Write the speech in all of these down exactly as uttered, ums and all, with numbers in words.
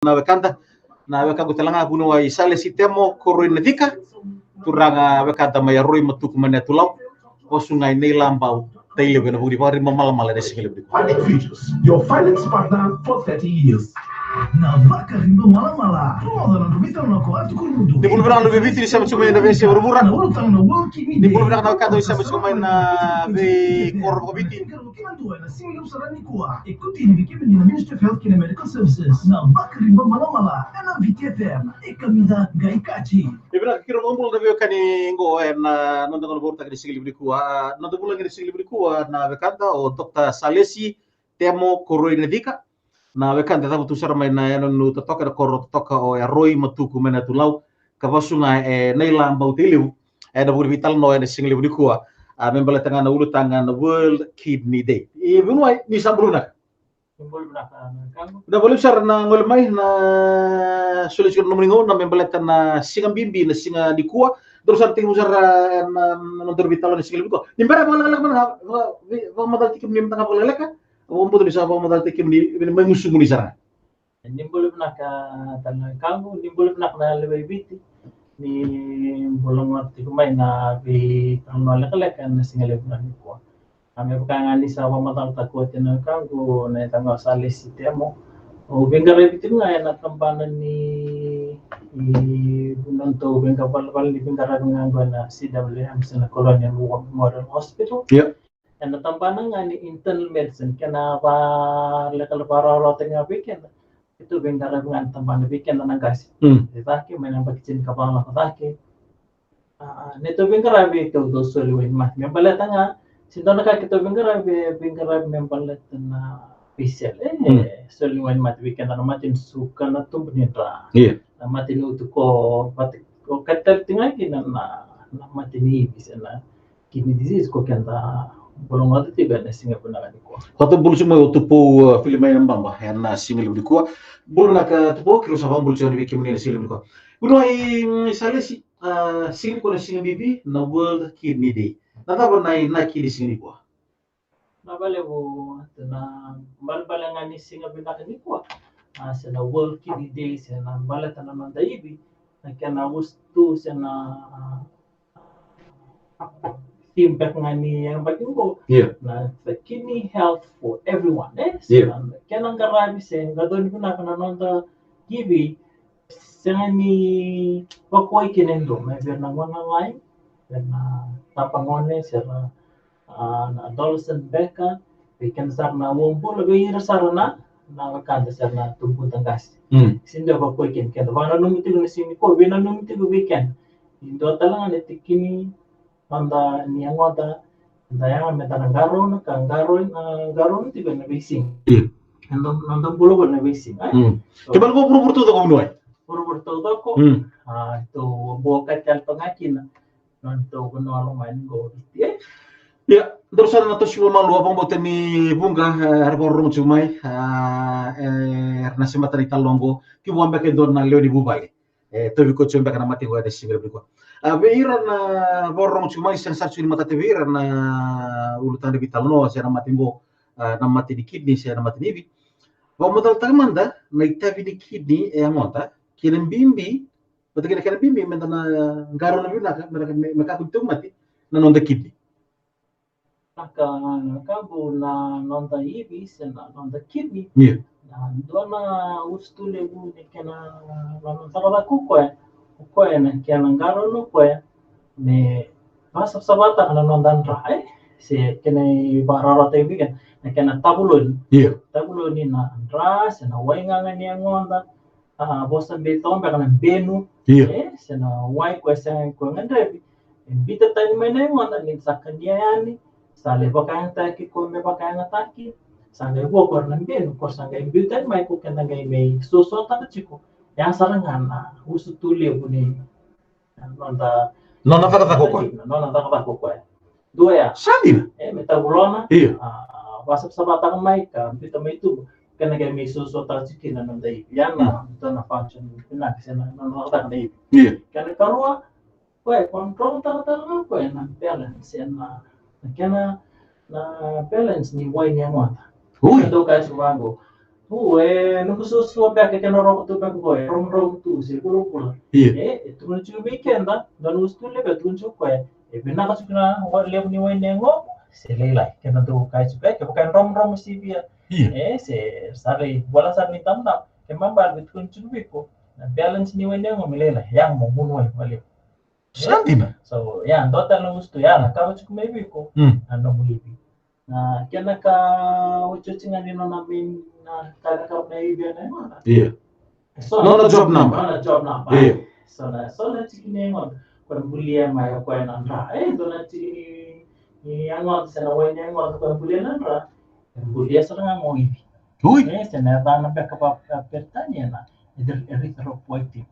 na wekada, na wekaqu tale ga vuniwai Salesi Temo Koroi Nacika, turaga wekada mai Aroi, Matuku, mai Nayatulau, vasu ga i Neilabau, Tailevu, ena vuku ni Vakariba Malamala ena siga levu nikua. Your finance partner for thirty years. Na Vakariba Malamala. Rogoca na nodrau veitalanoa ko Atu Kurumudu. Ni bula vinaka na luvei Viti ni sema tiko mai na veiyasai vuravura. Na ulutaga na World Kidney Day. Ni bula vinaka na wekada ni sema tiko mai na veikoro vakaviti. Kina dua ena siga levu sara nikua. E kauti yani vei kemuni na Ministry of Health kei na Medical Services. Na Vakariba Malamala ena Viti F M. E kamica qai kaci. E vinaka, keirau vakabula na veiwekani qo ena noda gauna vakarautaki ni siga levu nikua. A, noda vulagi ni siga levu nikua na wekada o Doctor Salesi Temo Koroi Nacika. Na wekada e cavutu sara mai na yanuyanu totoka, na koro totoka o Aroi, Matuku, mai Nayatulau, ka vasu ga e Neilabau, Tailevu, ena vuku ni veitalanoa ena siga levu nikua, a, me baleta ga na ulutaga na World Kidney Day. E vuniwai, ni sa bula vinaka. Ni bula vinaka na wekaqu. Vinaka vakalevu sara na gole mai, na solia tiko na nomuni gauna me baleta na siga bibi, na siga nikua. Daru sa tekivu sara na, na nodaru veitalanoa ena siga levu nikua. Ni bera vakalekaleka mada ga, vaka-, vaka-, vakamacalataki kemuni mada ga vakalekaleka. Au vakabauta ni sa vakamacalataki kemuni, mai gusumuni sara ga. Ni bula vinaka tale na wekaqu, ni bula vinaka na lewe i Viti. Ni bula gona tiko mai na veitalanoa lekaleka ena siga levu nikua. A, me vaka ga ni sa vakamacalataka oti na wekaqu, na yacaqu o Salesi Temo. Au veiqaravi tiko ga ena tabana ni, ni nodatou veiqaravi, vale ni veiqaravi ga qo ena C W M, se na Colonial War Memorial Hospital. Io. Ena tabana ga ni internal medicine, kena vakalekaleka, vakarautaki ga vei keda. Keitou veiqaravi ga ena tabana vei keda na qase. Mm. E cake, mai na yabaki tinikava lako cake. A, neitou veiqaravi keitou soli wainimate. Me baleta ga, se dua na ka keitou veiqaravi, veiqaravi me baleta na veisele. E, mm, soli wainimate vei keda na mate ni suka, na tubu ni dra. Io. Na mate ni utuko, vata, o kei tale tiko ga kina na, na mate ni ivi, se na kidney disease ko keda bula gona tiko ena siga vinaka nikua. Vata bula tiko mai o Tupou, a, Filimaina Baba ena siga levu nikua. Bula vinaka Tupou, keirau sa vakabula tiko yani vei kemuni ena siga levu nikua. Vuniwai, mm, Salesi, a, siga nikua na siga bibi, na World Kidney Day. Na cava na inaki ni siga nikua? Na valevu, na balebale ga ni siga vinaka nikua. A, se na World Kidney Day, se na baleta na noda ivi, na kena usutu, se na, a, theme beka ga ni yabaki qo. Io. Na the kidney health for everyone, e? Io. Se na kena qaravi, se qaravi vinaka na noda ivi, sega ni vakuai kina e dua, mai vei ira na gone lalai, vei ira na tapagone, se ra, a, na adolescent beka, vei keda sara na uabula, vei ira sara na, na wekada sara na tubuda qase. Mm. Sega ni dua e vakuai kina, keda vakananumi tiko na siga nikua, veinanumi tiko vei keda. Ni dua tale ga na tikini, noda ni yagoda, da yaga meda na qarauna, ka qarauna, a, qarauna tiko ena veisiga. Io. Ena noda bula qo ena veisiga, e? Mm. So, kena ibalebale qo vuravura taucoko vuniwai. Vuravura taucoko. Mm. A, tou bau okati tale toka ga kina na nodatou vanua lomani qo o Viti, e? Ia, daru sa na toso vakamalua, au vakabauta ni vuqa, e, era vakarorogo tiko mai, a, e, era na semata na italanoa qo, ki vua beka e dua na lewe ni vuvale. E tauvi koya tiko beka na mate qo ena siga levu nikua. A, vei ira na vakarorogo tiko mai, sega sara tiko ni matata vei ira na ulutaga ni veitalanoa se na mate qo, a, na mate ni kidney se na mate ni ivi. Vakamacalataka mada na itavi ni kidney e yagoda, kei na bibi, vata kei na kena bibi meda na qarauna vinaka, me, me, me kakua ni tauvimate na noda kidney. Na ka, na ka qo na noda ivi se na noda kidney. Io. Na dua na usutu levu ni kena, na noda cakacaka o koya, o koya na kena qarauna o koya me vakasavasavataka na noda dra, e? Se kena ivakararawataki vei keda na kena tavuloni. Io. Tavuloni na dra se na wai gaga ni yagoda. A, vosa vei toka beka na benu. Io. E, se na wai koya sega ni koya gadrevi. E biuta tani mai na yagoda ni sa kania yani, sa lai vakayagataki koya me vakayagataki. Sa qai vua koya na benu, koya sa qai biu tani mai, ko keda qai mai sosoataka tiko. Ya sara ga na usutu levu ni noda, nona cakacaka o koya. Nona cakacaka o koya. Dua ya. Sa dina. E, me tavulona. Io. A, vakasavasavataka mai ka biuta mai tubu. Kena qai mai sosoataka tiko kina na noda ivi. Ya na, mm, dua na function vinaka se na, na, na cakacaka na ivi. Io. Kena karua, koya e control-taka tale ga o koya na balance, na, na kena, na balance ni wai ni yagoda. Oi. Dau kaya tiko vaqo. Pu, e, noqu suasua beka kena rogo tu beka qo, e, romoromo tu, se vulavula. Io. E, e tukuna tiko vei keda, dua na usutu levu e tukuna tiko o koya. E vinaka tiko na wa-, levu ni wai ni yagomu, se lailai. Kena dau kaya tiko, e, kevaka e romoromo sivia. Io. E, se sa rairai, wala sa ni tamtam. Kena ibalebale e tukuna tiko vei iko. Na balance ni wai ni yagomu e lailai. Yagomu, gunu wai, walevu. Sa dina. So, ia, dua tale na usutu, ia, na ka au tiko mai vei iko. Mm. Na nomu ivi. Na kena ka otioti ga ni nona main, na ka na ka na ivi ena yagoda. Io. So, nona job number. Nona job number. Io. So na, so na tiki ni yagoda. Ko bulia mai o koya na dra. E, dua na tiki ni, ni yagoda, se na wai ni yagoda ko bulia na dra. Bulia sara ga mo ivi. Ui. E, se na yacana beka va, va Peritania na, e, erythropoietin.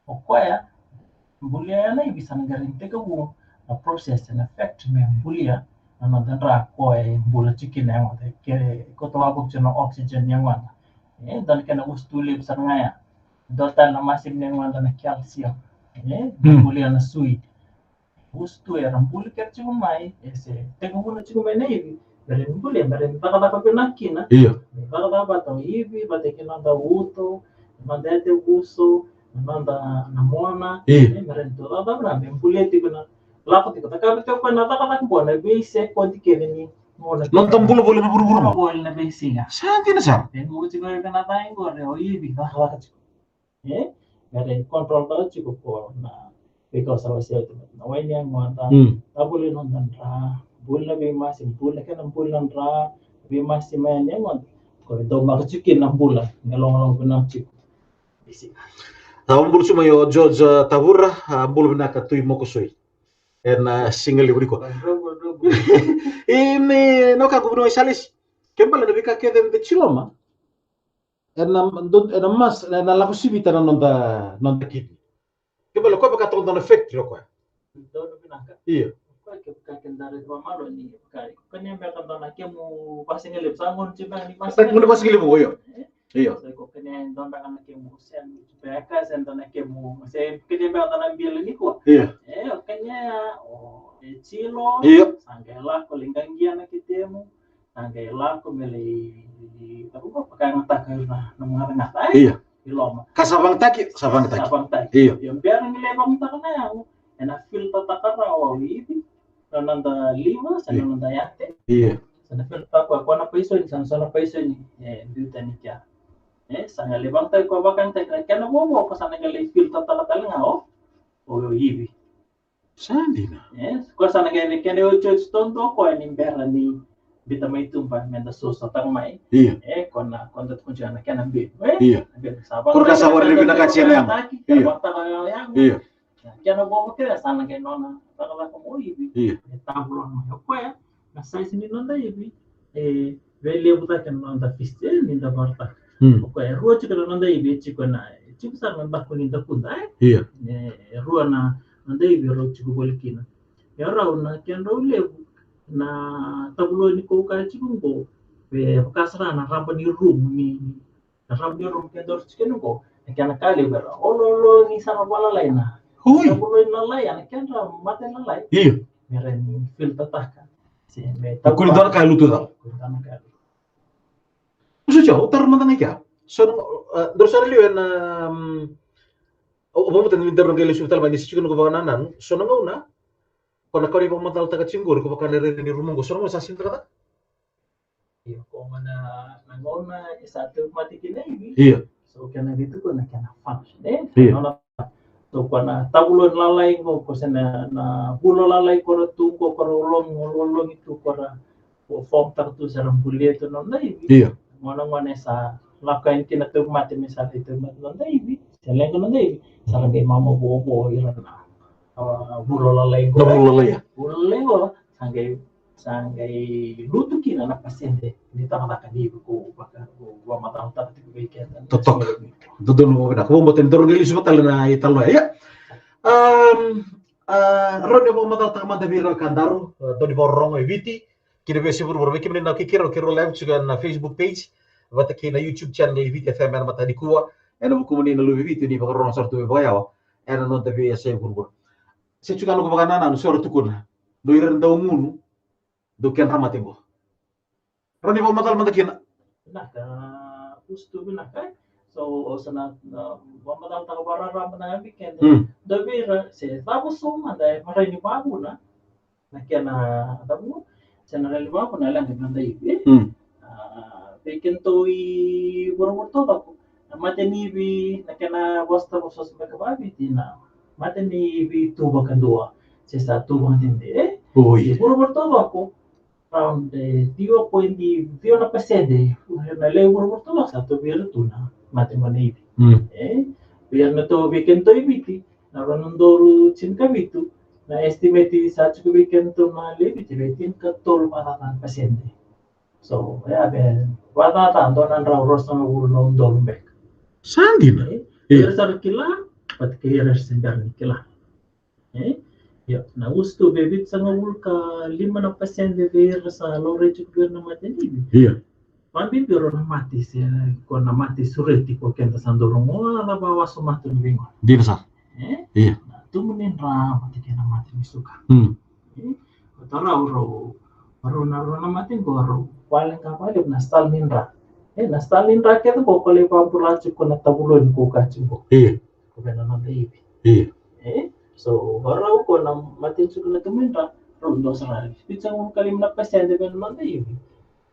O koya, bulia ya na ivi sa na qai tekivu na process ena factory me bulia na noda dra koya e bula tiko kina yagoda, ke koto wavoki tiko na oxygen ni yagoda. E, dua na kena usutu levu sara ga ya. Dua tale na masini ni yagoda na calcium. E, bulia na sui. Usutu era buli kece tiko mai, e se tekivuna tiko mai na ivi. Bera ni buli, bera ni cakacaka vinaka kina. Io. Ni cakacaka vata o ivi, vata kei na noda uto, na noda yatevuso, na noda na mona. Io. E, bera ni tu cakacaka vinaka, me bulia tiko na, lako tiko, cakava tiko na cakacaka qo na veisekodi kece ni mona. Noda bula voli na vuravura. Bula voli na veisiga. Sa dina sara. E, mo tiko e na cai qori, o ivi, cakacaka tiko. E? Bera ni control taka tiko ko na veika sa wasea tiko na wai ni yagoda. Mm. Tavuli noda dra, buli na veimasi, buli na kena buli na dra, veimasi mai ni yagoda. Ko e dau maka tiko kina na bula, me logaloga vinaka tiko. Isi. A, bula tiko mai o George, a, Tavura, a, bula vinaka Tui Mokosoi. Ena, a, siga levu nikua. Drogo, drogo. Ia, na ka qo vunau i Salesi. Kena ibalebale na veika kece eda tiloma. Ena, do-, ena mas-, ena lako sivita na noda, noda kidney. Kena ibalebale o koya vaka toka dua na factory o koya. Donu vinaka. Io. O koya kevaka keda raica vakamalua ni vaka, o kania beka dua na kemu vasigalevu, sa gunu tiko beka ni vasigalevu. Gunu vasigalevu, io. E? Io. Sa o kania dua beka na kemu sandwich beka, se dua na kemu, se kania beka dua na bila nikua. Io. E, o kania, o, e tilo. Io. Sa qai lako lai qaqa na ketemu. Sa qai lako me lai, lai, tavuka, vakayagataka na, na magacagaca, e? Io. I loma. Ka sa vagataki, sa vagataki. Sa vagataki. Io. Io, bera ni lai vagataka na yago, ena filter taka rawa o ivi, na noda liver, se na noda yate. Io. Sa na filter taka koya, koya na paisoni, sa na, sa na paisoni, e, biuta ni kea. E, sa qai lai vagataki koya, vakayagataki na kena vovo, ko sa na qai lai filter taka tale ga o, o ivi. Sa dina. E, ko sa na qai, kena iotioti duadua o koya ni bera ni biuta mai tuba meda sosotaka mai. Io. E, ko na, ko na tukuna tiko na kena biu. E? Io. Biu sa vaka. Ko na ka sa warai ni vinakati ena yago. Io. Vaka na yago. Io. Kena vovo kece sa na qai nona cakacaka mo ivi. Io. E tavulona mai o koya. Na size ni noda ivi, e, vei levu cake na noda fist, e, ni da varataka. Mm. O koya, e rua tiko na noda ivi, e tiko na, e tiko sara na daku ni dakuda, e? Io. E, e rua na noda ivi, e rau tiko voli kina. E rau na kedrau levu, na tavuloni ko ka tiko qo, e, vaka sara na raba ni rumu ni, ni Na rawa ni o rau keda o rau tiko kina qo, na kena ka levu era oloolo ni sa na valalai na. Ui. Sa volo ni lalai, na kedra mate lalai. Io. Me ra ni filter taka. Se me tau. Kua ni dua na ka e lutu cala. Kua ni dua na ka e lutu. Usu tiko, o taro mada ga i kea. So na, e, dou sa liu ena, mm, o, o vomata ni dou qai lesu tale mai ni sa tiko na ko vakanananu. So na gauna, ko na ka ni vakamacalataka tiko qori, ko vaka na rere ni rumu qo. So na gauna sa sega ni cakacaka. Io, ko gona na gauna e sa tauvimate kina ivi. Io. So kena qai tukuna na kena function, e? Io. Nona, so ko na tavuloni lalai qo, ko se na, na vulo lalai ko ra tu qo, ko ra ologi, olo-, ologi tu ko ra, ko form taka tu se ra bulia tu na noda ivi. Io. Gona, gona e sa lako yani kina tauvimate me sa lai tauvimate na noda ivi. Se leqa na noda ivi. Sa ra qai mama vovo ira na, a, vulo lalai qo. Na vulo lalai, ia. Vulo lalai qo, sa qai Sa qai lutu kina na pasede ni cakacaka ni ivi ko vaka, ko vakamacalataka tiko vei keda. Totoka. Dodonu vakavinaka. Ko vou bota ni daru qai lesu vata tale na italanoa. Ia. Am, a, rawa ni vakamacalataka mada vei ira ka daru, a, dau ni vakarorogo e Viti, kei na veiyasai vuravura, vei kemuni na keirau, keirau live tiko ena Facebook page, vata kei na YouTube channel i Viti F M ena mataka nikua, ena vukumuni na luve i Viti ni vakarorogo sara tu mai vakayawa ena noda veiyasai vuravura. Se tiko na noqu vakanananu, so ra tukuna. Dou ira na dau gunu, dou kedra mate qo. Rawa ni vakamacala mada kina. Vinaka, Usutu vinaka. So sa na, na vakamacalataka vakararaba na weekend. Mm. Dua vei ira se cava so mada e marai ni vavuna na kena cava se na rai ni vavuna e leqa ni noda ivi. Mm. A, vei kedatou i vuravura taucoko, na mate ni ivi na kena vosa taucoko, so se beka vaviti na mate ni ivi tu vakadua se sa tu vakadede. Oi. I vuravura taucoko, around, e, ciwa poidi ciwa na pasede na lewe i vuravura taucoko sa tu vei ira tu na mate qo na ivi. Mm. E, vei ira na tu vei kedatou i Viti, na rua na udolu tinikavitu, na estimate sa tiko vei kedatou na lewe i Viti vei tinikatolu vakacaca na pasede. So, ya, vei vakacaca dua na drau ruasagavulu na udolu beka. Sa dina. E, ira sa ra kila, but kei ira se bera ni kila. E? Io, na usutu vei vitusagavulu ka lima na pasede vei ira sa laurai tiko vei ira na mate ni ivi. Io. Vabibi rau na mate se ko na mate sureti ko keda sa dau rogoca vakawasoma tu na veigauna. Dina sara. E? Io. Na tubu ni dra vata kei na mate ni suka. Mm. E? Ko tarau rau, rau na rau na mate qo rau vale ga vale na style ni dra. E, na style ni dra kece qo ko lai vakabula tiko na tavuloni ko ka tiko. Io. Ko vei na noda ivi. Io. E? So, varau ko na mate ni suka na tubu ni dra, rau dua sara. Vitusagavulu ka lima na pasede vei na noda ivi.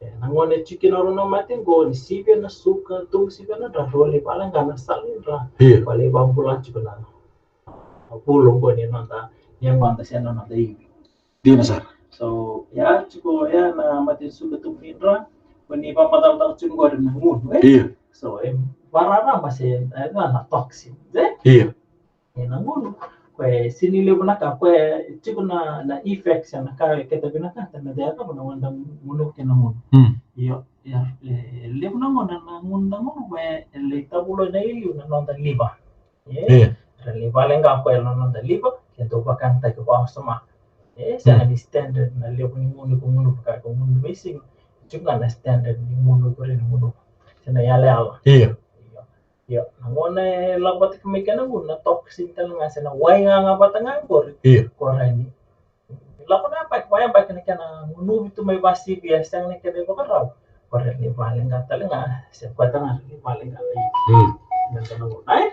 E, na gauna e tiko kina rau na mate qo, ni sivia na suka, tubu sivia na dra, rau lai vale ga na style ni dra. Io. Ko lai vakabula tiko na, na volo qo ni noda, ni yagoda se na noda ivi. Dina sara. So, ya, tiko, ya, na mate ni suka tubu ni dra, ko ni vakamacalataka tiko qori na gunu, e? Io. So, e, vakararaba se, e, na, na toxin, e? Io. E, na gunu, ko e, sini levu na ka, ko e, tiko na, na effects, na ka, e keta vinakata, na dea ka, na wanda gunu ke na gunu. Mm. Io, ya, e, levu na gunu, na gunu, na gunu, ko e, e, le tavulo na iliu, na noda liver. E, io. Ra lai vale ga ko e na noda liver, ke dau vakayagataki vakawasoma. E, sega ni standard na levu ni gunu ko gunu vaka ko gunu veisiga. Tiko ga na standard ni gunu ko rai ni gunu. Se na yalayala. Io. Io. Io. Na gauna e lako vata mai kei na gunu, na toxin tale ga se na wai gaga vata ga qori. Io. Ko rai ni Lako na yabaki, vakayabaki na kena gunuvi tu mai vasivia, sega na kena ivakarau. Ko rai ni vale ga tale ga, se koya tale ga ni vale ga. Mm. Ai?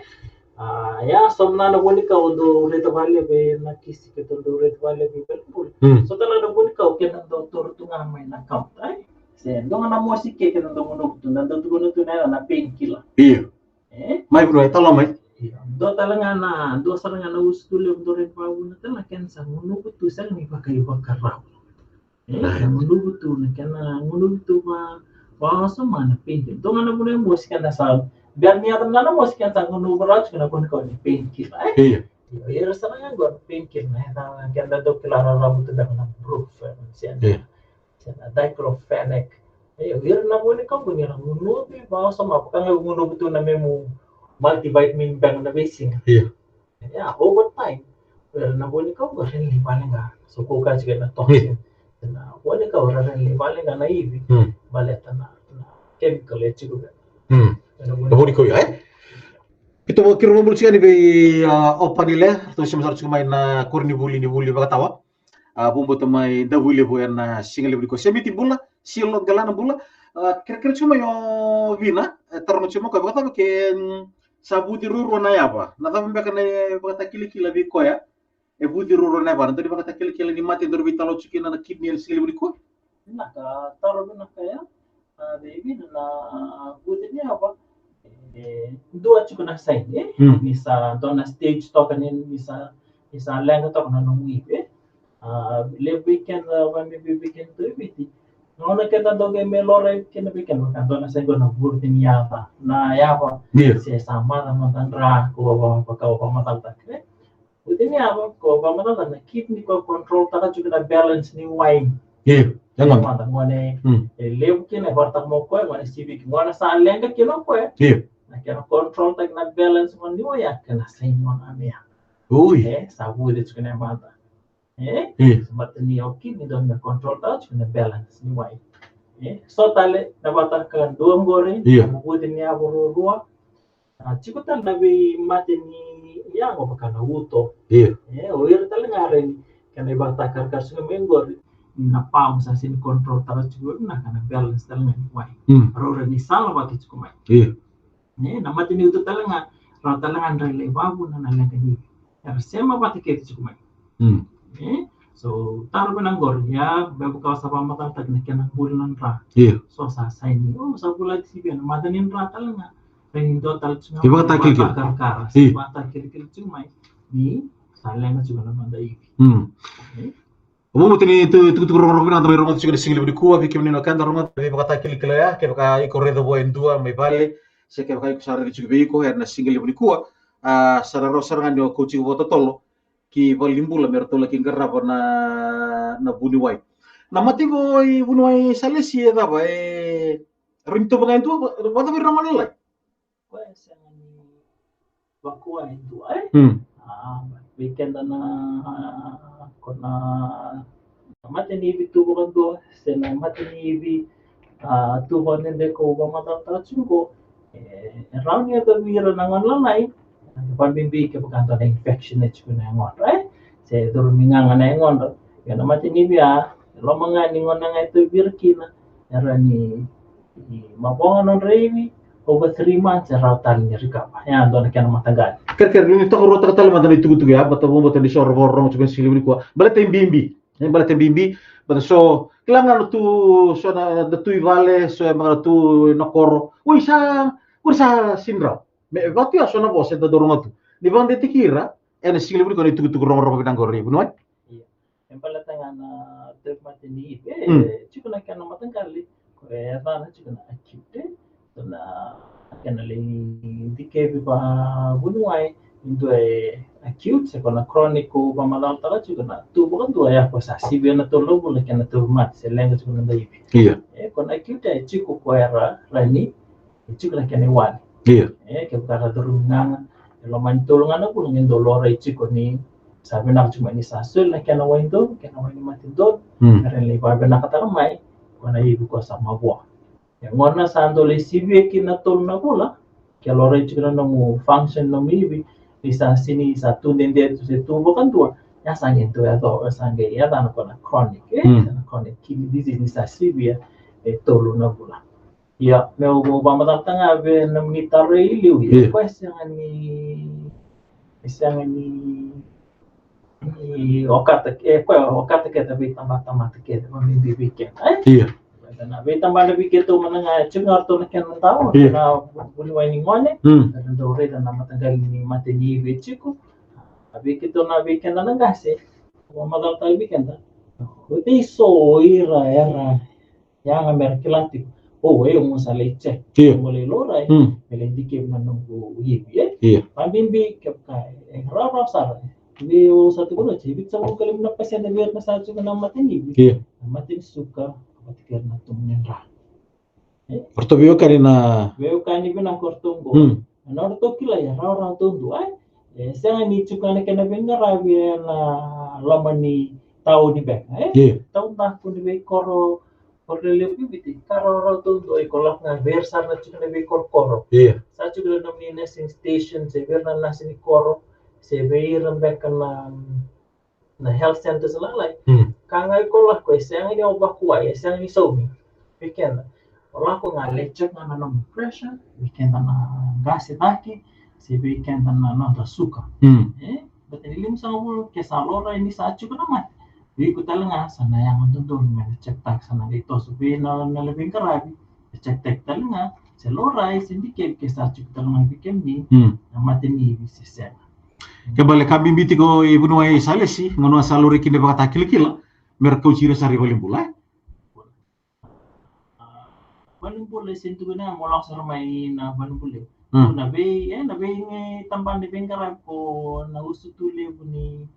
A, ya, so na na vuanikau dau raica vale vei na kisi keitou dau raica vale vei Melbourne. Mm. So tale na vuanikau kena dau toro tu ga mai na counter, ai? Se dua ga na mosi ke kena dau gunuvi tu, na dau tukuna tu na, na painkiller. Io. E? Mai Vanua e talo mai. Io. Dua tale ga na, dua sara ga na usutu levu dau raica vakavuna tale na kena sa gunuvi tu sega ni vakaivakarau. E, sa gunuvi tu na kena gunuvi tu va, vakawasoma na painkiller. Dua ga na vuna e mosi keda sa, bera ni yaco na mosi keda sa gunuvi rawa tiko na vuanikau ni painkiller, e? Io. Io, ira sara ga qo na painkiller, na yaca keda dau kila raraba tu beka na Brufen, se na. Io. Se na diclofenac. Io, ira na vuanikau qo ni ra gunuvi vakawasoma, vaka ga gunuvi tu na memu multivitamin beka na veisiga. Io. Ia, over time, ira na vuanikau qo ra lai vale ga. So ko ka tiko na toxin. Io. Na vuanikau ra lai vale ga na ivi. Mm. Baleta na, na chemical e tiko vei. Mm. Na vuanikau. Na vuanikau, ia, e? Keitou vakavinavinaka tiko yani vei, a, Opa Nile, tou sema sara tiko mai na koronivuli ni vuli vakatawa. A, Vuabauta mai Davuilevu ena siga levu nikua. Semiti bula, Silo Galana bula. A, kerekere tiko mai o Vina, e, taroga tiko mai o koya, vakacava ke, mm, sa vuci ruarua na yava? Na cava beka na ivakatakilakila vei koya e vuci ruarua na yava? Na dua na ivakatakilakila ni mate e dau veitalanoa tiko kina na kidney ena siga levu nikua? Vinaka, taro vinaka ya. A, vei Vina na vuci ni yava, e, dua tiko na sign, e? Mm. Ni sa dua na stage toka ni, ni sa, ni sa leqa toka na nomu ivi, e? A, levu vei keda, vakabibi vei keda tu e Viti. Na gauna keda dau qai mai lora kina vei keda, ka dua na sign qo na vuci ni yava, na yava. Io. Se sa maca, maca dra, ko va, va, ka va, va, maca dra, e? Vuci ni yava, ko vakamacala na kidney ko control taka tiko na balance ni wai. Io, e gone. Mada gone, mm, e levu kina, e vakataka mo koya, gone siviki, gone sa leqa kina o koya. Io. Na kena control taki na balance gone ni wai, ya kena sign gone a mea. Ui. E, sa vuci tiko na mada. E? Io. Sa mata ni o kidney dau me control taka tiko na balance ni wai. E, so tale, na vakataka dua qori, io, na vuci ni yava ruarua. A, tiko tale na veimate ni yago vaka na uto. Io. E, o ira tale ga rai ni kena ivakatakarakara suka mai qori. na pump sa sega ni control taka tiko vinaka na balance tale ga ni wai. Mm. Rau rawa ni sala vata tiko mai. Io. Ne, na matanitu tale ga, rau tale ga dra lai vavuna na leqa ni ivi. Era sema vata kece tiko mai. Mm. Ne? So, taro vei na qori, ia, me vaka sa vakamacalataki na kena buli na dra. Io. So sa saini, o, sa vulati sivi na mata ni dra tale ga. Rawa ni dua tale tiko ga. Io, vakatakilakila. Vakatakilakila tiko mai. Ni, sa leqa tiko na noda ivi. Mm. Ne? Au vakabauta ni tu, tukutuku rogorogo vinaka da mai rogoca tiko na siga levu nikua, vei kemuni na wekada rogoca, veivakatakilakila ya, kevaka iko raica vua e dua mai vale, se kevaka iko sa raica tiko vei iko ena siga levu nikua, a, sa na rawa sara ga ni o kauti iko vakatotolo ki valenibula me ratou laki qarava na, na vuniwai. Na mate qo i vuniwai Salesi e cava, e rawa ni tauva ga e dua, va, vacava ira na gone lalai? Koya e sega ni vakua e dua, e? Mm. A, vei keda na, ko na, na mate ni ivi tu vakadua, se na mate ni ivi, a, tu vakadede ko vakamacalataka tiko qo, e, e rawa ni yacovi ira na gone lalai, vakabibi kevaka dua na infection e tiko na yagodra, e? Se curu ni gaga na yagodra. Ia na mate ni ivi a, e loma ga ni gauna ga e tauvi ira kina, e rawa ni, ni mavoa nodra ivi, over three months, e rawa tale ni recover. Ia, dua na kena mataqali. Kerekere, ni tokaruataka tale mada na itukutuku ya, baleta vakabauta ni so ra vakarorogo tiko ena siga levu nikua. Baleta e bibi. E, baleta e bibi. Baleta so, kila ga na tu, so na, na tu i vale, so e maka na tu na koro. Oi sa, oi sa sega ni rawa. Me, vaka tu ya so na vosa eda dau rogoca tu. Ni vakadretitaki ira, ena siga levu nikua na itukutuku rogorogo vinaka qori, vuniwai. Ia. E baleta ga na tauvimate ni ivi, e, mm, tiko na kena mataqali, ko e yacana tiko na acute, e. So na kena lai dikevi vakavuniwai, e dua e acute, se ko na chronic ko vakamacalataka tiko na tu vakadua, ya ko sa sivia na tolu na vula kena tauvimate, se leqa tiko na noda ivi. Ia. E, ko na acute, e tiko ko era rawa ni e tiko na kena iwali. Ia. E, kevaka ra curu ni gaga, e loma ni tolu ga na vula, qai dau laurai tiko ni sa vinaka tiko mai ni sa soli na kena wai donu, kena wai ni mate donu, mm, me rawa ni lai vakavinakataka mai ko na ivi ko sa mavoa. E gauna sa dau lai sivia kina na tolu na vula, ke laurai tiko na nomu function, nomu ivi, ni sa sega ni, sa tu dede tu se tu vakadua, ya sa qai dau yaco, ya sa qai yacana ko na chronic, e, mm, na chronic kidney disease ni sa sivia e tolu na vula. Ia, meu vakamacalataka ga vei na nomuni taro e liu, ia, ia, koya e sega ni, e sega ni, ni okata, e, koya okata kece veitabatamata kece, vakabibi vei keda, e? Ia. Na veitabana vei keitou mada ga, e tiko ga o ratou na kena dau, ia, na vuniwai ni gone, mm, na dau raica na mataqali ni mate ni ivi e tiko, a, vei keitou na, vei keda na qase, vakamacalataka vei keda. O tei so ira era yaga me ra kila tiko. O, e, au sa lai check. Ia. Au lai laurai, mm, me lai dikevi na noqu ivi, e? Ia. Vakabibi kevaka e rawarawa sara. Vei au sa tukuna oti, vitusagavulu ka lima na pasede vei ira na sa tiko na mate ni ivi. Ia. Na mate ni suka, vata kei ira na tubu ni dra. E? O ratou veiwekani na, veiwekani vinaka o ratou qo. Mm. Na nodratou kilai e rawarawa taudua, e? E sega ni tiko na kena veiqaravi ena loma ni tauni beka, e? Ia. Taudaku ni veikoro, koro lelevu i Viti, ka rawarawa taudua, iko lako ga vei ira sara na tiko na veikorokoro. Ia. Sa tiko na nomuni nursing station, se vei ira na nasi ni koro, se vei ira beka na, na health centers lalai. Mm. Ka ga iko lako, e sega ni o vakuwai, e sega ni saumi. Vei keda, o lako ga, lai check ga na nomu pressure, vei keda na qase cake, se vei keda na noda suka. Mm. E? Baleta ni limasagavulu ke sa laurai ni sa tiko na mate, vei iko tale ga sa na yaga dodonu me na check taki, sa na qai toso vei na, na lewe ni veiqaravi, e check taki tale ga, se laurai, se dikevi ke sa tiko tale ga vei kemuni, mm, na mate ni ivi se sega. Ke bale ka bibi tiko i vuniwai Salesi, gauna sa laurai kina vakatakilakila, me ra kauti ira sara i valenibula, e? A, valenibula e sega ni tukuni ga mo lako sara mai na valenibula. Mm. Na vei, e, na vei, e, tabana ni veiqaravi ko na usutu levu ni,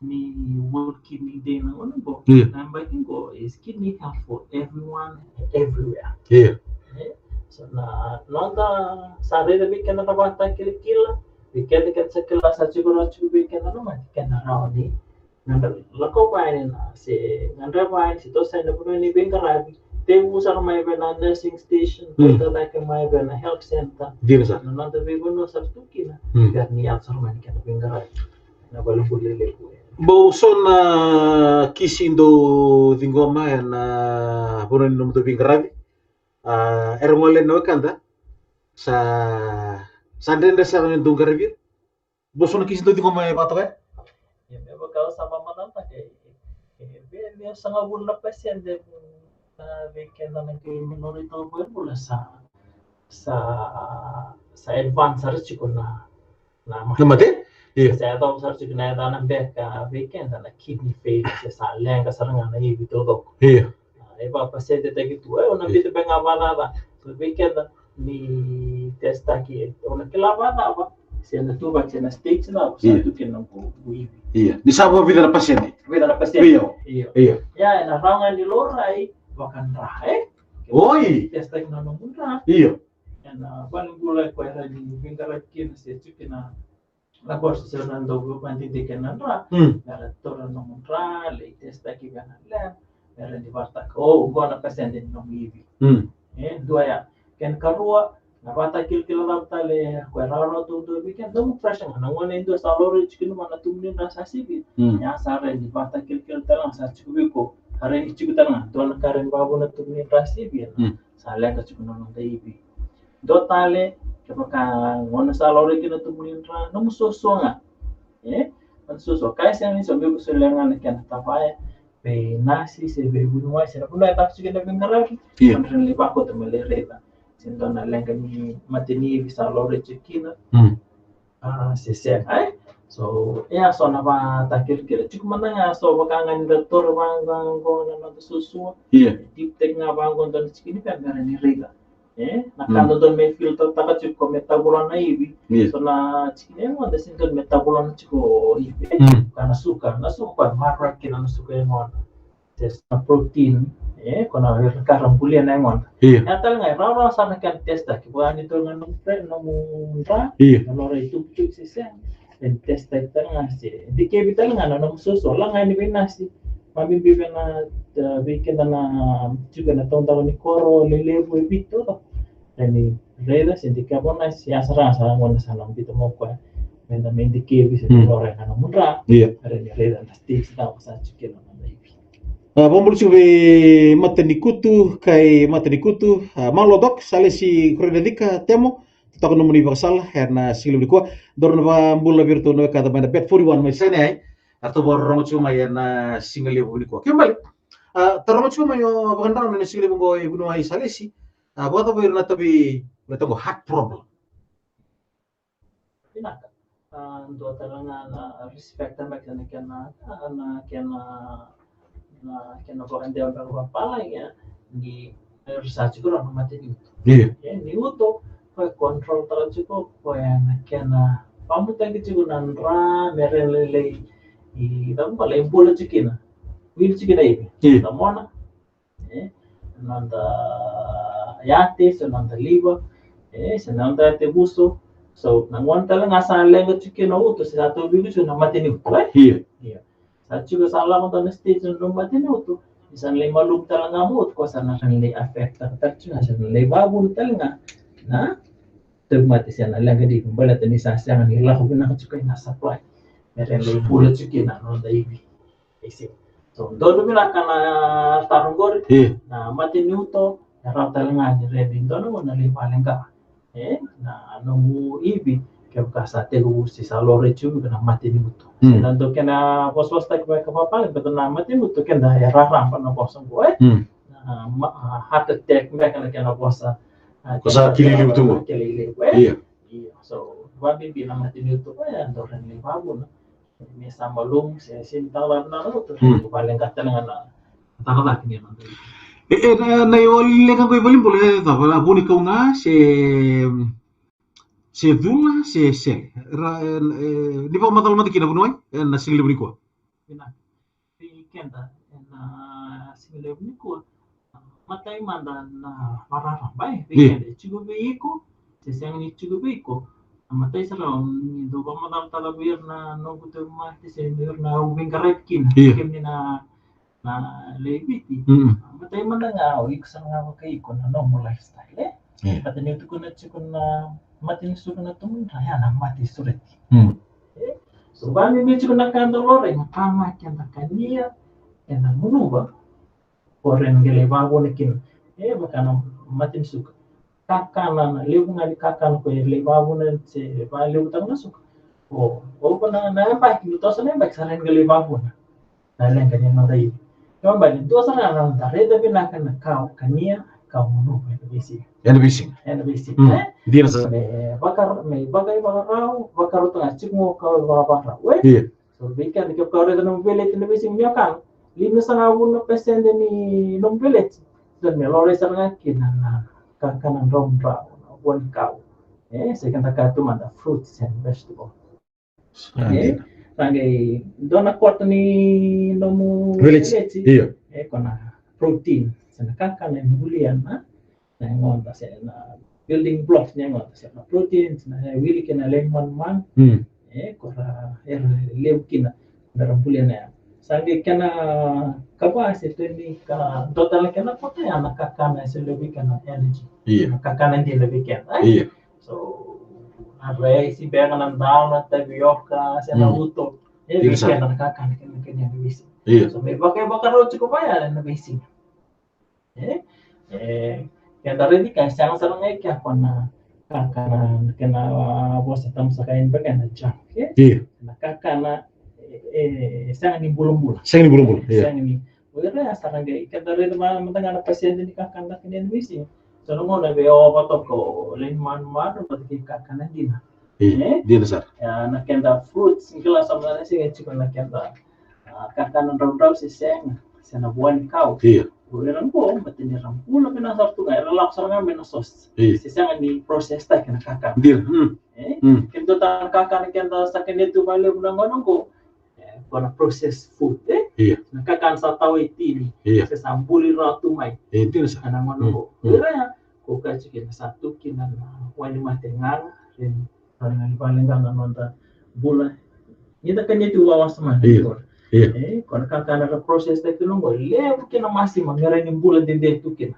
ni World Kidney Day na gauna qo. Ia. Na yabaki qo is kidney health for everyone, everywhere. Ia. E, so na, noda sa raica vei keda na vakatakilakila, vei keda, keda sa kila sa tiko, na tiko vei keda na mate, keda rawa ni Gadreva, lako mai na, se gadreva mai, se toso ena vanua ni veiqaravi, tekivu sara mai vei na nursing station, mm, raica cake mai vei na health center. Dina sara. Na noda veivanua sara tu kina, mm, bera ni yaco sara mai na kena veiqaravi. Na valenibula lelevu. Bau so na kisi dou ciqoma ena vanua ni nomudou veiqaravi. A, era gole na wekada. Sa, sa dredre sara ni dou qaravi ira. Bau so na kisi dou ciqoma e vakatoka ya? Ia, me vaka au sa vakamacataka, e, e, e, e, e, sagavulu na pasede na vei keda na qai minori toka e bula sa, sa, sa advance sara tiko na, na mate. Na mate? Ia. Sa yacova sara tiko na yacana beka vei keda na kidney failure, se sa leqa sara ga na ivi taucoko. Ia. A, e vakapasedetaki tu, e, o na biuta beka ga vakacaca. So vei keda ni testaki, o na kila vakacava se na tu vaka se na stage cava sa tu kina noqu ivi. Ia. Ni sa vakavica na pasede? Vica na pasede. Io. Io. Io. Ia, ena rawa ga ni laurai vakadra, e? Oi. Testaki na nomu dra. Io. Ena valenibula ko era ni veiqaravi kina se tu kina na course se na dau vakadidike na dra, mm, mera taura nomu dra, lai testaki vei na lab, mera ni vakataka, o, qo na pasede ni nomu ivi. Mm. E, dua ya. Kena karua, na vakatakilakila cava tale, ko e rawarawa tu dua vei keda, nomu pressure ga, na gauna e dua sa laurai tiko kina vua na tubu ni dra sa sivi. Mm. Ia sa rai ni vakatakilakila tale ga sa tiko vei iko, sa rai ni tiko tale ga, dua na ka rai ni vakavuna tubu ni dra sivi, mm, sa leqa tiko na noda ivi. Dua tale, kevaka gauna sa laurai kina tubu ni dra, nomu suasua ga. E? Nomu suasua. Ka e sega ni so, me ko solia ga na kena tavaya vei nasi, se vei vuniwai, se na vanua e caka tiko kina veiqaravi. Ia. Nodra na lai vakauta me lai raica se dua na leqa ni mate ni ivi sa laurai tiko kina. Mm. A, se sega, e? So, e a so na vakatakilakila. Tiko mada ga so vaka ga ni da taura vaqo na noda suasua. Ia. Deep take ga vaqo dua na tikini pe mera ni raica. E? Na ka dodonu me filter taka tiko me tavulona ivi. Ia. So na tikini e gona, se dodonu me tavulona tiko ivi. Mm. Ka na suka, na suka ko e maroroi kina na suka e gona. Test na protein, e, ko na ka ra bulia na yagoda. Ia. Ia tale ga, e rawarawa sara na kena testaki. Vaka ni taura ga nomu pre-, nomu dra, ia, na nodra itukutuku se sega. Then testaki tale ga se dikevi tale ga na nomu suasua. Lako ga yani vei nasi. Vakabibi vei na, e, vei keda na tiko ena taudaku ni koro lelevu e Viti toka. Then ni raica se dikevi o nasi, ia sa ra sa gona sa na biuta mai o koya. Meda mai dikevi se, mm, laurai ga nomu dra. Ia. Then ni raica na stage cava sa tiko kina na noda ivi. A, vakabula tiko vei Matanikutu, kai Matanikutu, a, malo Doc, sa lesi Korenacika, Temo, totoka nomuni vakasala ena siga levu nikua. Daru na vakabula vei iratou na wekada mai na Bet forty-one mai Sinai, eratou vakarorogo tiko mai ena siga levu nikua. Kena ibalebale, a, taroga tiko mai o Vakadrona ena siga levu oqo e vuniwai sa lesi, a, vakacava ira na tavi, na tago heart problem. Vinaka. A, dua tale ga na respect beka na kena, na kena, na kena vakadewa beka vakapalagi, ni, e, sa tiko rawa na mate ni uto. Ia. E, ni uto, ko e control tale tiko, ko e na kena vamutaki tiko na dra, me ra lai, i, cava, lai bula tiko kina. Wili tiko kina ivi. Ia. Na mona, e, noda yate, se noda liva, e, se noda yatevuso. So, na gauna tale ga sa leqa tiko kina na uto, se sa tauvi iko tiko na mate ni uto, e? Ia. Ia. Sa tiko sa lako dua na stage na mate ni uto, ni sa na lai malumu tale ga mo uto, ko sa na lai affect taka tale tiko ga, sa na lai vavuna tale ga na tauvimate se na leqa ni ivi, baleta ni sa sega ni lako vinaka tiko na supply. Me ra lai bula tiko kina na noda ivi. Isi. So, donu vinaka na taro qori. Ia. Na mate ni uto, e rawa tale ga ni raici donu na lai valeqa, e, na nomu ivi, kevaka sa tekivu se sa laurai tiko vei iko na mate ni uto. Mm. Se na dua kena vosavosataki beka vakapalagi, baleta na mate ni uto keda e raraba na vosa qo, e? Mm. Na ma-, a, heart attack beka na kena vosa. A, ko sa kilai levu tu qo. Kilai levu, e? Ia. Ia. So, vakabibi na mate ni uto, e, dodonu ni vavuna. Me sa malumu, se, se ni tala na uto, mm, valeqa tale ga na cakacaka ni noda. E, e, na, na iwali leqa qo i valenibula, e cava, na vunikau ga, se, se cula, se sele. Ra, e, e, ni vakamacala mada kina vuniwai, e, na siga levu nikua. Vinaka. Vei keda, e, na siga levu nikua. Matai mada na vakararaba, e, vei keda, e tiko vei iko, se sega ni tiko vei iko. Na matai sara, ni dau vakamacala tale vei ira na noqu tauvimate, se vei ira na au veiqaravi kina. Ia. Kemuni na, na lai Viti. Mm. Matai mada ga, o iko sara ga vaka iko na nomu lifestyle, e? Ia. Baleta niu tukuna tiko na mate ni suka na tubu ni dra, ya na mate sureti. Mm. E? So vakabibi tiko na ka da laurai, na ka ga keda kania, keda gunuva, ko ira na qai lai vakavuna kina. E vaka na mate ni suka. Kakana, na levu ga ni kakana ko e lai vakavuna se vakalevutaka na suka. O, o ko na, na yabaki, ni toso na yabaki, sa rai ni qai lai vakavuna. Na leqa ni noda ivi. Kena ibalebale, dua sara ga na noda raica vinaka na ka o kania, ka o gunuva ena veisiga. Ena veisiga. Ena veisiga. Mm. E? Dina sara. Me vaka, me vakaivakarau, vakarau tu ga, tiko ga o ka vakavakarau. E? Ia. So vei keda, ke o kau raica nomu veleti ena veisiga, ni o kana lima sagavulu na pasede ni nomu veleti, so me laurai sara ga kina na kakana draudrau, na vua ni kau. E, se keda kaya tu mada fruits and vegetable. Sa dina. Sa qai dua na kota ni nomu veleti. Veleti. Io. E, ko na protein, se na kakana e bulia na, na yagoda, se na building blocks ni yagoda, se na protein, se na, e, wili kei na lewe ni manumanu. Mm. E, ko ra, era levu kina, me ra bulia na yago. Sa qai kena ikava se tini ka dua tale, kena ikatolu ya na kakana e solia vei keda na energy. Io. Na kakana dina vei keda, e? Io. So, na raisi, beka na dau, na tavioka, se na uto. E, vei keda na kakana kena, kena, kena veisiga. Io. So, me vaka, vakarogo tiko vaya na veisiga. E? E, keda raica ka sega sara ga i kea ko na kakana, kena, a, vosa tabu saka yani beka na junk, e? Io. Na kakana, e, e, sega ni bulabula. Sega ni bulabula, io. Sega ni O ira ya sara ga, keda raica mada ga na pasede ni kakana kina ena veisiga. So na gauna e ova toka o lewe ni manumanu vata kei kakana dina. E, dina sara. Ia, na keda fruits, ni kila sa mada na siga tiko na keda, a, kakana draudrau se sega, se na vua ni kau. Io. O ira qo, baleta ni ra bula vinaka sara tu ga, era lako sara ga mai na source. Io. Se sega ni process taki na kakana. Dina, mm. E? Mm. Keda dua tale na kakana keda sa kania tu vakalevu na gauna qo. E, ko na processed food, e? Io. Na kakana sa tawa i tini, io, se sa buli rawa tu mai. E, dina sara. Ena gauna qo. Mm. Ira ya, ko kaya tiko kina sa tu kina na wai ni mate gaga, ena, na, na, na, na noda bula. Ni da kania tu vakawasoma na, io, bula. Io. E, ko na kakana ra process taki tu qo, levu kina masima, me rawa ni bula dede tu kina.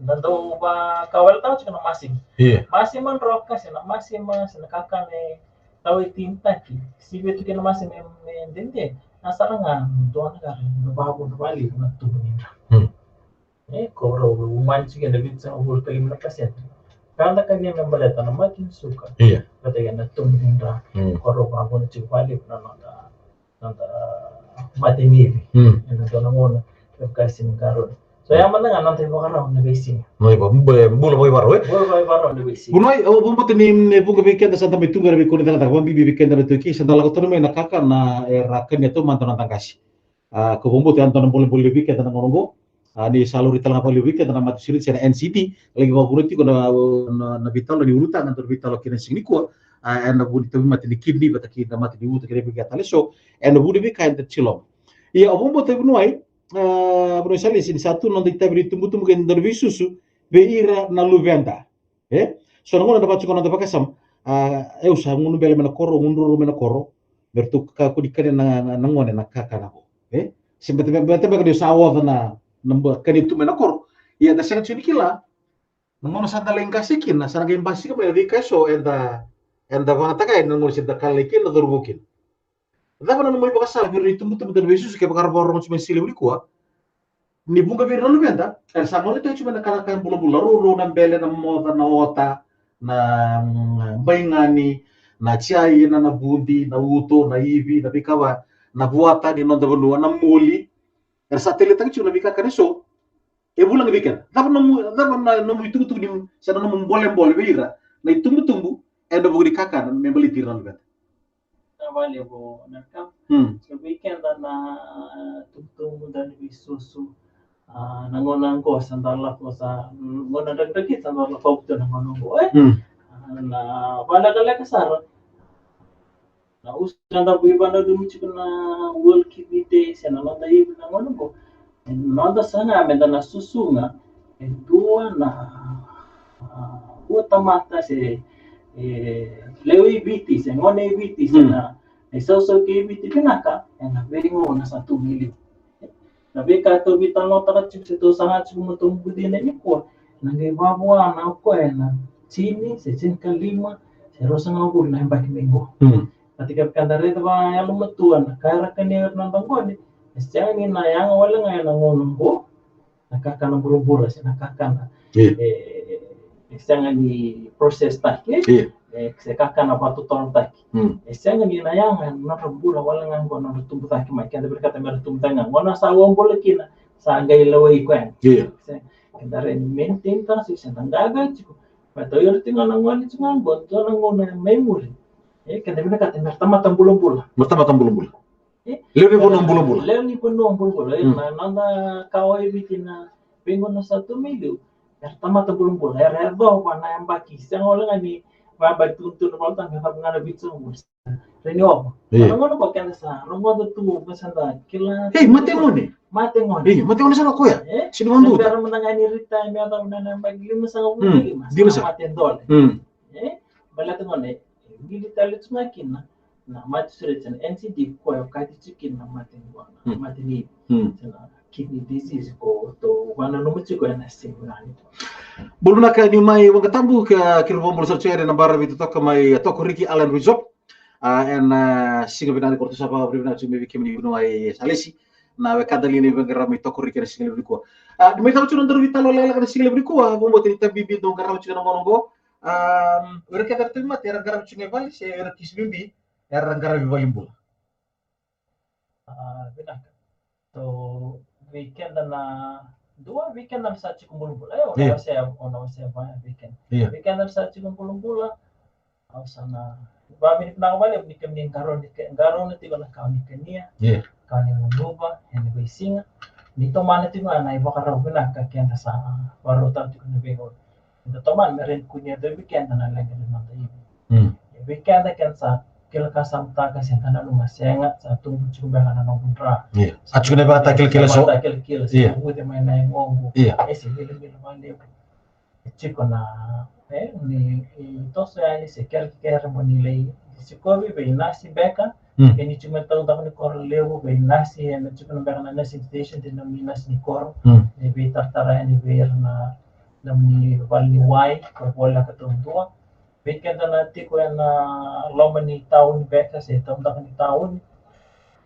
Da dau vakawaletaka tiko na masima. Io. Masima droka, se na masima, se na kakana e tawa i tini taki. Sivi tu kina masima me, me dede. Na sara ga, dua na ka, na vavuna vakalevu na tubu ni dra. Hmm. E, ko rau, umani tiko ena vitusagavulu ka lima na pasede. Ka da kania me baleta na mate ni suka. Io. Baleta na tubu ni dra. Hmm. Ko rau vavuna tiko vakalevu na noda noda mate ni ivi. Mm. Ena dua na gauna, e vaka e sega ni qarauni. So, ya mada ga na noda ivakarau ena veisiga. Na iva-, bu-, bula vakaivakarau, e? Bula vakaivakarau ena veisiga. Vuniwai, au vakabauta ni, ni vuqa vei keda sa da mai tu qo ena veikau ni cakacaka, vakabibi vei keda na iTaukei, sa da lako tale mai na kakana era kania taumada na noda qase. A, kau vakabauta e dua na bolebole vei keda na gauna qo. A, ni sa laurai tale ga vakalevu vei keda na Mate Siriti se na N C D, laki vakavuna tiko na, na, na veitalanoa ni ulutaga, na veitalanoa kei na siga nikua, a, ena vuku ni tauvimate ni kidney, vata kei na mate ni uto, kei na veika tale eso, ena vuku ni veika eda tiloma. Ia, au vakabauta vuniwai, a, vuniwai Salesi, ni sa tu na noda itavi ni tubutubu kei na noda veisusu vei ira na luveda. E? So na gauna da vaka tiko na noda vakasama, a, au sa gunu bele mai na koro, gunu roro mai na koro, me ratou kakua ni kania na, na, na gone na kakana qo. E? Se beta, beta, beta beka ni sa oca na, na ba-, kania tu mai na koro. Ia da sega tiko ni kila, na gauna sa da lai qase kina, sa na qai basika mai na veika eso eda, eda vakayagataka yani na gauna se da ka lalai kina, cauravou kina. Cava na nomu ivakasala vei ira na itubutubu, ira na veisusu, kevaka ra vakarorogo tiko mai ena siga levu nikua? Ni vuqa vei ira na luveda era sa marautaki tiko mai na ka, na ka bulabula, rourou, na bele, na moca, na ota, na, mm, baigani, na jaina, na vudi, na uto, na ivi, na veika va, na vuata ni noda vanua, na moli. Era sa taleitaki tiko na veika kece eso. E vulagi vei keda. Cava nomu, cava na nomu itukutuku ni, se na nomu bolebole vei ira na itubutubu ena vuku ni kakana me baleti ira na luveda? Sa vakalevu na ka. Hmm. So vei keda na tubutubu, da na veisusu, a, na gauna qo sa da lako sa, mm, gauna drakidrakita sa da lako tu na gauna qo, e? Hmm. A, na vakalekaleka sara. Na usu na da veivakananumi tiko na World Kidney Day, se na noda ivi na gauna qo. E noda saga meda na susuga e dua na, a, dua tamata se, e, lewe i Viti, se gone i Viti, se, hmm, na, na isausau kei Viti vinaka, ena veigauna sa tu mai liu. Na veika tou veitalanoataka tiko, se tou saga tiko mo tou bucina nikua, na qai vavua na o koya ena tini, se tinikalima, se ruasagavulu na yabaki mai qo. Hmm. Ati ka ka da raica vakayalomatua na ka era kania na noda gone. E sega ni na yaga wale ga ena gauna oqo na kakana bulabula se na kakana. Io. E, e sega ni process taki. Io. E, se kakana vakatotolotaki. Mm. E sega ni na yaga na nodra bula wale ga oqo na nodra tubu cake mai. Keda vinakata mera tubu cake ga. Gauna sa uabula kina, sa qai lewai koya. Io. Se, keda raica ni maintain taka se, se na qaqa tiko. Baleta o ira tiko ga na gone tiko ga oqo, dua na gauna mai muri. E, keda vinakata mera tamata bulabula. Mera tamata bulabula. E? Lewe ni vanua bulabula. Lewe ni vanua bulabula. E, mm, na, na, na ka o e Viti na veigauna sa tu mai liu. Era tamata bulabula. Era yacova na yabaki. Sega wale ga ni yabaki tu, tu na vale tale, me cava ga na Viti sa bulabula. Reni ova. Io. Na gauna ko keda sa rogoca tu, me sa da kila. Ei, mate gone. Mate gone. Ei, mate gone sa na koya. E? Sini vandu. Era mada ga ni retire, me yacova na, na yabaki lima sa ga, mm, lima. Dina sa. Mate dole. Mm. E? Baleta gone, e, vili tale tu ga kina na mate sure tiko na N C D, koya okati tiko kina na mate ni gone, mm, mate ni, mm, tiko na kidney disease ko tou vakananuma tiko ena siga ni. Bula vinaka, ni mai Waqatabu ka kira vakabula sara tiko ena baravi totoka mai Tokoriki Island Resort. A, ena, a, siga vinaka ni koro, sa vakavinavinaka tiko mai vei kemuni vuniwai Salesi, na wekada li ni veiqaravi mai Tokoriki ena siga levu nikua. A, ni mai cava tiko na nodaru veitalanoa lekaleka ena siga levu nikua, vakabauta ni tabibi dau qarava tiko ena gauna oqo. A, o ira kece era tauvimate era qaravi tiko ga i vale se o ira kisi bibi era qaravi valenibula? A, vinaka. So, vei keda na dua, vei keda na sa tiko bulabula. E, o na, io, wasea, o na wasea vaya vei keda. Io. Vei keda na sa tiko bulabula, au sa na vakavinavinaka vakalevu ni kemuni qarauna, qarauna tiko na ka o ni kania. Io. Ka o ni gunuva ena veisiga. Ni tomana tiko ga na ivakarau vinaka keda sa vakarautaka tiko na veigauna. Eda tomana me rawa ni kune e dua vei keda na leqa ni noda ivi. Mm. E vei keda, keda sa kila ka sa mataka se da nanuma, sega, sa tubu tiko beka na noqu dra. Io. A tiko na ivakatakilakila so. Vakatakilakila so. Io. Vuce mai na yagoqu. Io. E se vilavila vakalevu. E tiko na, e, ni, e, toso yani se kerekere mo ni lai sikovi vei nasi beka. Mm. Ke ni tiko mai taudaku ni koro levu vei nasi, e na tiko na beka na nursing station, de nomuni nasi ni koro. Mm. E veitaratara yani vei ira na, nomuni valeniwai, ko voleka taudua. Vei keda na tiko ena loma ni tauni beka se taudaku ni tauni.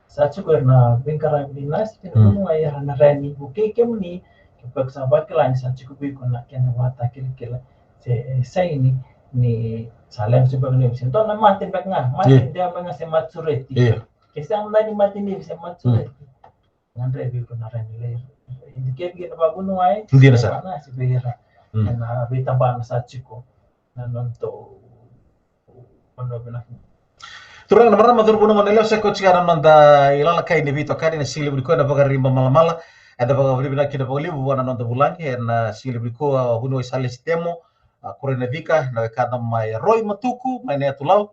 Sa tiko ira na veiqaravi ni nasi, kei na, mm, vuniwai era na rawa ni vukei kemuni, ke beka sa vakila ni sa tiko vei iko na kena ivakatakilakila. Se, e, saini, ni sa levu se beka ni ivi. Se dua na mate beka ga, mate, io, dewa beka ga se mate sureti. Io. Ke sega mada ni mate ni ivi se mate sureti. Mm. Gadrevi iko na rawa ni lai indicate kina vakavuniwai. Dina sara. Vei nasi, vei ira. Mm. Ena veitabana sa tiko na nodatou vanua vinaka. Turaga, na marama, cauravou, na goneyalewa, sa koya tiko na noda ilalakai ni veitokani ena siga levu nikua, ena Vakariba Malamala. Eda vakavinavinaka kina vakalevu vua na noda vulagi ena siga levu nikua, vuniwai Salesi Temo, a, Korenacika, na wekada mai Roi, Matuku, mai Naiyatulau,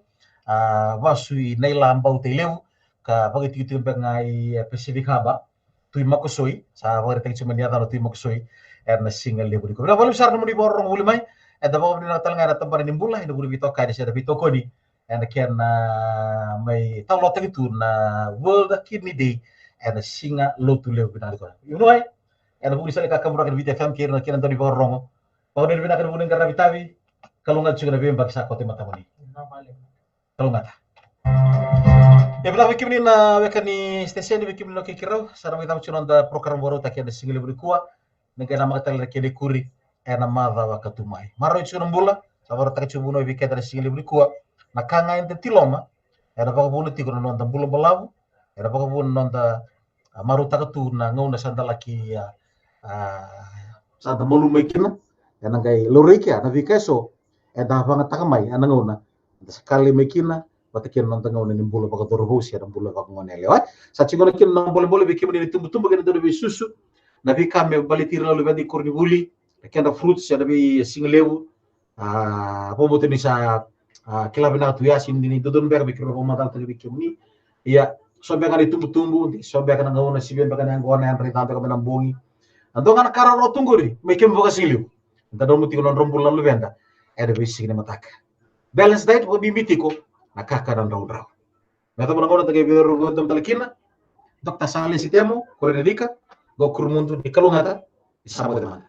a, vasu i Naila, Bau, Tailevu, ka vakaitikotiko beka ga i, e, Pacific Harbour, Tui Makosoi, sa vakaraitaki tiko mai ni yacana o Tui Makosoi ena siga levu nikua. Vinaka vakalevu sara nomuni vakarorogo voli mai. Eda vakavinavinaka tale ga ena tabana ni bula, ena vuli veitokani se na veitokoni ena kena, a, mai talanoataki tu na World Kidney Day ena siga Lotulevu vinaka nikua. Ivuniwai, ena vuku ni sala ni kakaburaki na Viti F M kei ira na kena dau ni vakarorogo, vakavinavinaka ena vuku ni qaravi tavi. Kalougata tiko na veiyabaki sa koto e matamuni. Kalougata. Ia, vinaka vei kemuni na weka ni siteseni, vei kemuni na keirau, sa na mai cava tiko na noda program vakarautaki ena siga levu nikua. Ni qai namaka tale na kena ikuri ena macawa ka tu mai. Maroroi tiko na bula, sa vakarautaka tiko vuniwai vei keda na siga levu nikua. Na ka ga eda tiloma ena vakavuna tiko na noda bula balavu, ena vakavuna na noda, a, marautaka tu na gauna sa da laki, a, a, sa da malumu mai kina, ena qai laurai kea na veika eso eda vagataka mai ena gauna eda sa kalai mai kina, vata kei na noda gauna ni bula vakacauravou se na bula vakagoneyalewa. Sa tiko na kena bolebole vei kemuni na itubutubu kei na dau ni veisusu, na veika me baleti ira na luveda i koronivuli, na kedra fruits ena veisiga levu. A, vakabauta ni sa, a, kila vinaka tu, ia, sega ni dodonu beka me keirau vakamacalataka vei kemuni. Ia, so beka na itubutubu, so beka na gauna, sivia beka na yaqona, yadra i ca beka mai na bogi. A dua ga na ka rawarawa tu qori, mai kemu vakasigalevu. Da nanuma tiko na nodra bula na luveda ena veisiga ni mataka. Balance diet, vakabibi tiko na kakana draudrau. Me yacova na gauna da qai veirogoci tale kina. Dokta Salesi Temo, Korenacika, qo Kurumudu, ni kalougata, ni sa moce mada.